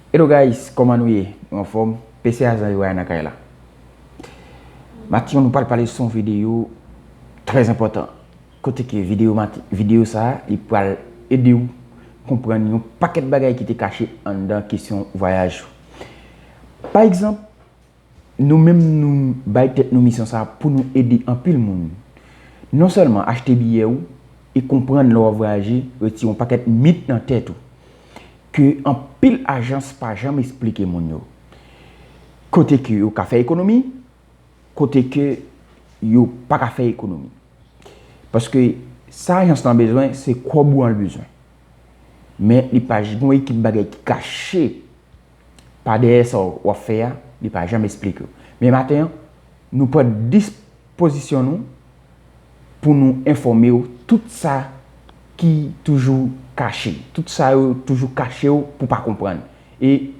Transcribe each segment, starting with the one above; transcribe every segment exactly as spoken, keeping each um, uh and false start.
Hello guys, kòman nou ye? Nou anfòm? P C A Zanyo a nan kay la. Maten nou pral pale sou yon videyo trè enpòtan. Kote ke videyo maten, videyo sa a, li pral ede w konprann yon pakèt bagay ki te kache anndan kesyon vwayaj ou. Pa egzanp, nou menm nou bay tèt nou misyon sa a pou nou ede anpil moun. Non sèlman achte biyè ou e konprann lè w ap vwayaje, retire yon pakèt mit nan tèt ou ke anpil ajans pa janm esplike moun yo. Kote ke yo ka fè ekonomi, kote ke yo pa ka fè ekonomi. Paske sa ajans lan bezwen, se kòb ou an l bezwen. Men li pa j-, gon ekip bagay ki kache pa dèyè sa w ap fè a, li pa janm esplike w. Men maten an, nou pran dispozisyon nou pou nou enfòme w tout sa ki toujou kache, tout sa yo toujou kache w pou pa konprann, e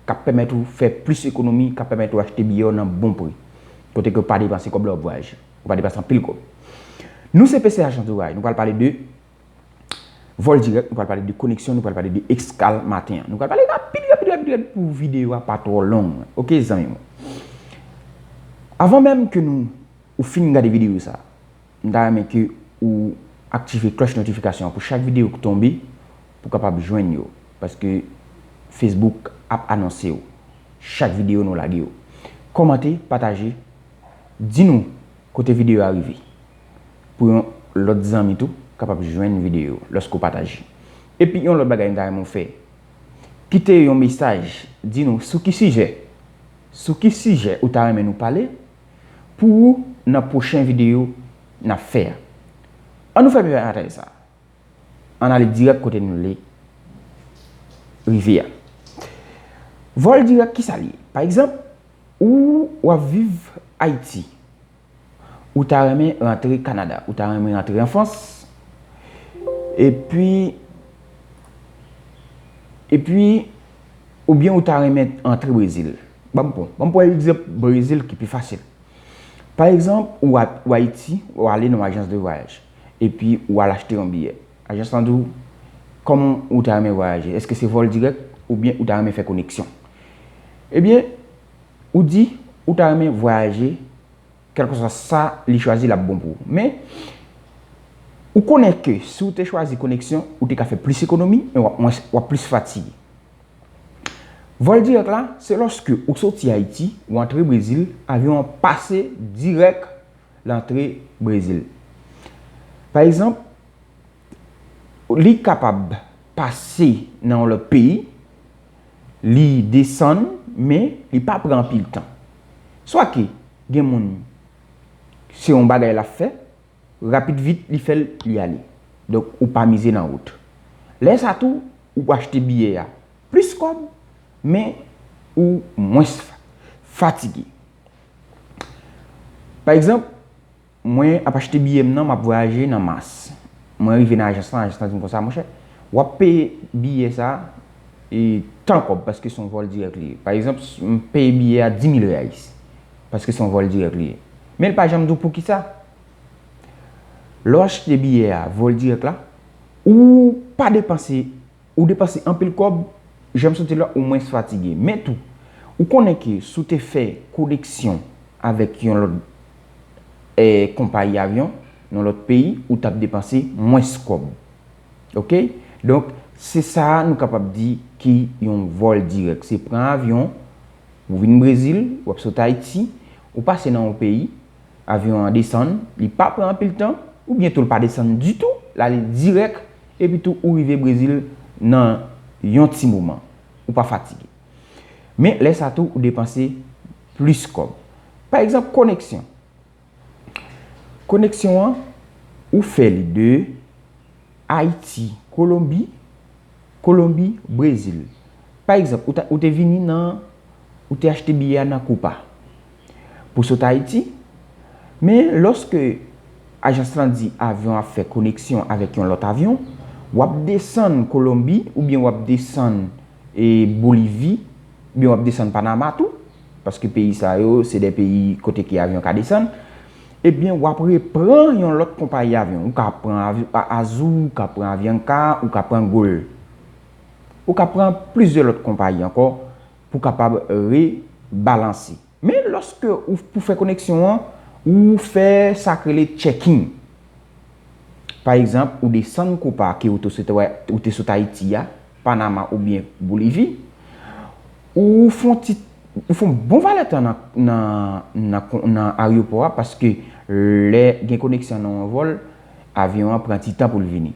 k ap pèmèt ou fè plis ekonomi, k ap pèmèt ou achte biyè w nan bon pri, kote ke w pa depanse kòb lè w ap vwayaje, ou pa depanse anpil kòb. Nou se P C H Entourage, nou pral pale de vòl dirèk, nou pral pale de koneksyon, nou pral pale de eskal maten an. Nou pral pale rapid, rapid, rapid, rapid pou videyo a pa twò long. Oke, zanmi mwen. Avan menm ke nou, ou fin gade videyo sa, m ta renmen ke ou aktive klòch notifikasyon an pou chak videyo ki tonbe, pou w kapab jwenn yo. Paske Facebook ap anonse w chak videyo nou lage yo. Kòmante, pataje, di nou kote videyo a rive, pou yon lòt zanmi tou kapab jwenn videyo lòske w pataje. Epi yon lòt bagay m ta renmen w fè, kite yon mesaj, di nou sou ki sijè, sou ki sijè ou ta renmen nou pale pou ou nan pwochen videyo n ap fè a. Ann nou fè pèpè atay sa. Ann ale dirèk kote nou vle rive a. Vòl dirèk, kisa l ye? Pa egzanp, ou w ap viv Ayiti, ou ta renmen rantre Kanada, ou ta renmen rantre an Frans, epi, epi, oubyen ou ta renmen antre Brezil. Ban m pran, ban m pran egzanp Brezil ki pi fasil. Pa egzanp, ou a-, ou Ayiti, ou ale nan yon ajans de vwayaj, epi ou al achte yon biyè. Ajans lan di w, kòman ou ta renmen vwayaje? Èske se vòl dirèk oubyen ou ta renmen fè koneksyon? Ebyen, ou di ou ta renmen vwayaje, kèlkeswa sa li chwazi, l ap bon pou ou. Men, ou konnen ke si w te chwazi koneksyon, ou te ka fè plis ekonomi, men w ap mwens, w ap plis fatige. Vòl dirèk la, se lòske ou soti Ayiti, ou antre Brezil, avyon an pase dirèk l antre Brezil. Pa egzanp, li kapab pase nan yon lòt peyi, li desann, men li pa pran anpil tan. Swa ke gen moun, se yon bagay l ap fè, rapid vit, li fè l, li ale. Donk, ou pa mize nan wout. Lè sa tou, ou achte biyè a plis kòb, men ou mwens fa-, fatige. Pa egzanp, mwen ap achte biyè m nan, m ap vwayaje nan mas. Mwen rive nan ajans lan, ajans lan di m konsa, monchè, w ap peye biyè sa, e, tan kòb, paske se yon vòl dirèk li ye. Pa egzanp, m peye biyè a dis mil reais, paske se yon vòl dirèk li ye. Men l pa janm di w poukisa. Lè w achte biyè a, vòl dirèk la, ou pa depanse, ou depanse anpil kòb, jan m sot di la, ou mwens fatige. Men tou, ou konnen ke si w te fè koneksyon avèk yon lòt, eh, konpayi avyon nan lòt peyi, ou t ap depanse mwens kòb. Oke? Donk, se sa a nou kapab di ki yon vòl dirèk. Se pran avyon, ou vin Brezil, w ap sot Ayiti, ou pase nan yon peyi, avyon an desann, li pa pran anpil tan, oubyen tou l pa desann ditou, l ale dirèk, epi tou ou rive Brezil nan yon ti moman. Ou pa fatige. Men lè sa tou, ou depanse plis kòb. Pa egzanp, koneksyon. Koneksyon an, ou fè li de Ayiti, Kolonbi, Kolonbi, Brezil. Pa egzanp, ou ta, ou te vini nan, ou te achte biyè a nan Copa pou sot Ayiti, men lòske ajans lan di avyon ap fè koneksyon avèk yon lòt avyon, w ap desann Kolonbi oubyen w ap desann, e, Bolivi, oubyen w ap desann Panama tou, paske peyi sa yo, se de peyi kote ke avyon ka desann, ebyen, w ap repran yon lòt konpayi avyon. Ou ka pran avy-, a-, Azul, ou ka pran Avianca, ou ka pran Gol. Ou ka pran plizyè lòt konpayi ankò pou kapab rebalanse. Men lòske ou pou fè koneksyon an, ou fè sa k rele checking. Pa egzanp, ou desann Copa ke ou te sot, ou te sot Ayiti a, Panama oubyen Bolivi, ou fè yon ti, ou fè yon bon valè tan nan, nan, nan, nan ayewopò a, paske lè gen koneksyon nan yon vòl, avyon an pran ti tan pou l vini.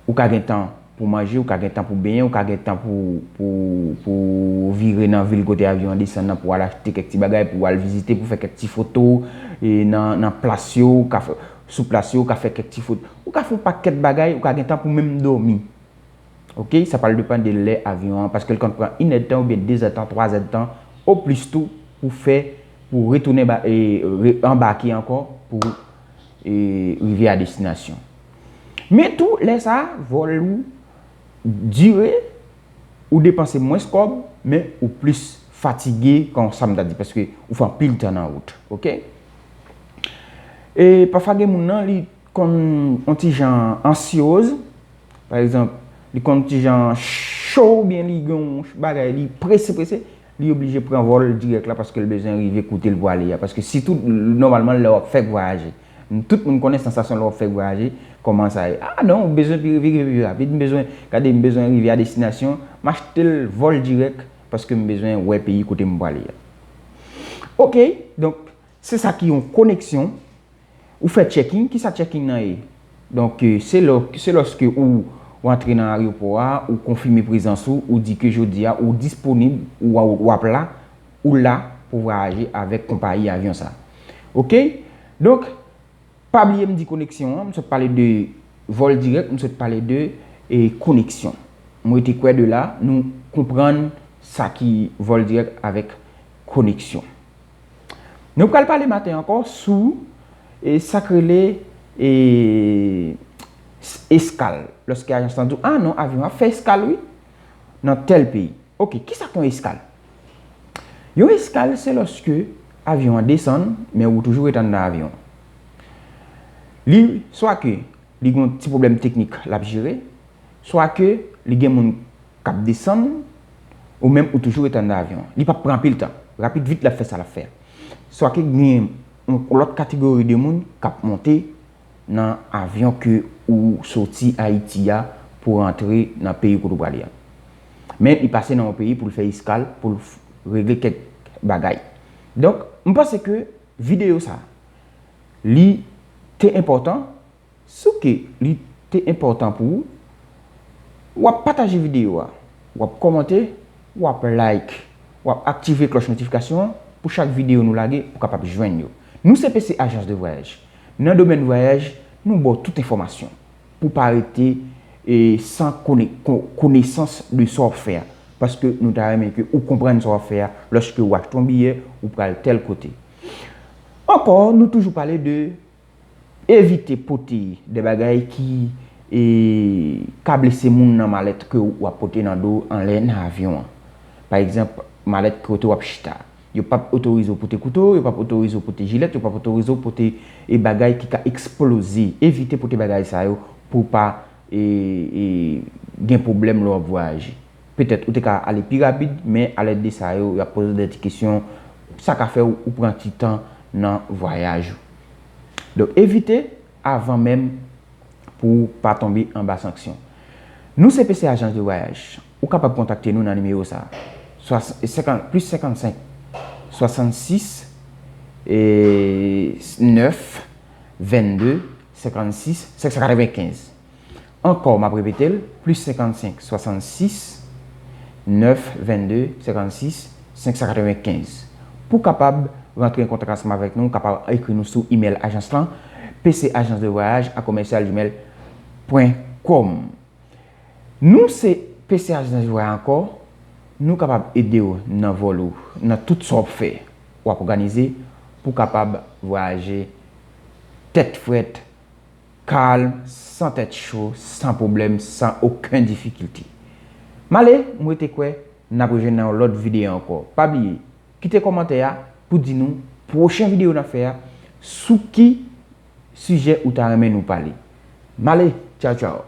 Ou ka gen tan pou manje, ou ka gen tan pou benyen, ou ka gen tan pou, pou, pou vire nan vil kote avyon an desann nan, pou al achte kèk ti bagay, pou al vizite, pou fè kèk ti foto, e nan, nan plas yo, ou ka fè, sou plas yo, ou ka fè kèk ti foto. Ou ka fè yon pakèt bagay, ou ka gen tan pou menm dòmi. Oke, sa pral depann de lè avyon an, paske l konn pran inèdtan oubyen dezèdtan, twazèdtan, o plis tou, pou fè, pou retounen ba, e, re, anbake ankò, pou, e, rive a destinasyon. Men tou, lè sa a, vòl ou dire, ou depanse mwens kòb, men ou plis fatige, kon sa m ta di, paske ou fè anpil tan nan wout, oke? E pafwa gen moun nan, li konn yon ti jan ansyoz, pa egzanp, li konn yon ti jan cho oubyen li gen yon bagay, li prese, prese, li oblije pran vòl dirèk la paske l bezwen rive kote l pou ale a. Paske sitou, nòmalman, lè w ap fèk vwayaje, tout moun konnen sansasyon lè w ap fèk vwayaje, kòman sa ye. A non, m bezwen pi, pi, pi, pi rapid, m bezwen, gade, m bezwen rive a destinasyon, m achte l vòl dirèk paske m bezwen wè peyi kote m pwale a. Oke, donk, se sa ki yon koneksyon. Ou fè checking, kisa checking nan ye? Donk, e, se lò, se lòske ou, ou antre nan ayewopò a, ou konfime prezans ou, ou di ke jodi a, ou disponib, ou, ou, w ap la, ou la pou vwayaje avèk konpayi avyon sa. Oke? Donk, pa bliye m di koneksyon an, m sot pale de vòl dirèk, m sot pale de, e, koneksyon. M rete kwè de la, nou konprann sa ki vòl dirèk avèk koneksyon. Nou pral pale maten ankò sou, e, sa k rele, e, s-, eskal. Lòske ajans lan di w, a non, avyon an ap fè eskal, wi, nan tèl peyi. Oke, kisa k yon eskal? Yon eskal, se lòske avyon an desann, men ou toujou ret anndan avyon an. Li, swa ke li gen yon ti pwoblèm teknik l ap jere, swa ke li gen moun k ap desann, ou menm ou toujou ret anndan avyon an. Li p ap pran anpil tan. Rapid vit l ap fè sa l ap fè a. Swa ke gen yon lòt kategori de moun k ap monte nan avyon ke ou soti Ayiti a pou rantre nan peyi kote ou prale a. Men li pase nan yon peyi pou l fè eskal, pou l f-, regle kèk bagay. Donk, m panse ke videyo sa, li te enpòtan. Si w ke li te enpòtan pou ou, w ap pataje videyo a, w ap kòmante, w ap like, w ap aktive klòch notifikasyon an pou chak videyo nou lage, ou kapab jwenn yo. Nou se P C Agence de Voyage. Nan domèn vwayaj, nou ba w tout enfòmasyon pou pa rete, e, san kone-, ko-, konesans de sa w ap fè a. Paske nou ta renmen ke ou konprann sa w ap fè a lòske w achte yon biyè, ou pral tèl kote. Ankò, nou toujou pale de evite pote de bagay ki, e, ka blese moun nan malèt ke w ap pote nan do w anlè nan avyon an. Pa egzanp, malèt kote w ap chita. Yo p ap otorize w pote kouto, yo p ap otorize w pote jilèt, yo p ap otorize w pote, e, bagay ki ka eksploze. Evite pote bagay sa yo pou w pa, e, e, gen pwoblèm lè w ap vwayaje. Petèt, ou te ka ale pi rapid, men alèd de sa yo, y ap poze w de ti kesyon, sa ka fè w, ou pran ti tan nan vwayaj ou. Donk, evite avan menm pou w pa tonbe anba sanksyon. Nou se P C Agence de Voyage. Ou kapab kontakte nou nan nimewo sa a. Swa-, senkant, plis senkannsenk, swasannsis, e, nèf, vennde, senkannsis, senk san katrevenkenz. Ankò, m ap repete l, plis senkannsenk, swasannsis, nèf, vennde, senkannsis, senk san katrevenkenz. Pou w kapab rantre an kontak ansanm avèk nou, ou kapab ekri nou sou imèl ajans lan, P C Agence de Voyage à commercial gmail point com. Nou se P C Agence de Voyage ankò, nou kapab ede w nan vòl ou, nan tout sa w ap fè, w ap òganize, pou w kapab vwayaje tèt frèt, kalm, san tèt cho, san pwoblèm, san okenn difikilte. M ale, m rete kwè, n ap rejwenn nan yon lòt videyo ankò. Pa bliye, kite kòmantè a pou di nou pwochen videyo n ap fè a, sou ki sijè ou ta renmen nou pale. M ale, tchaw, tchaw.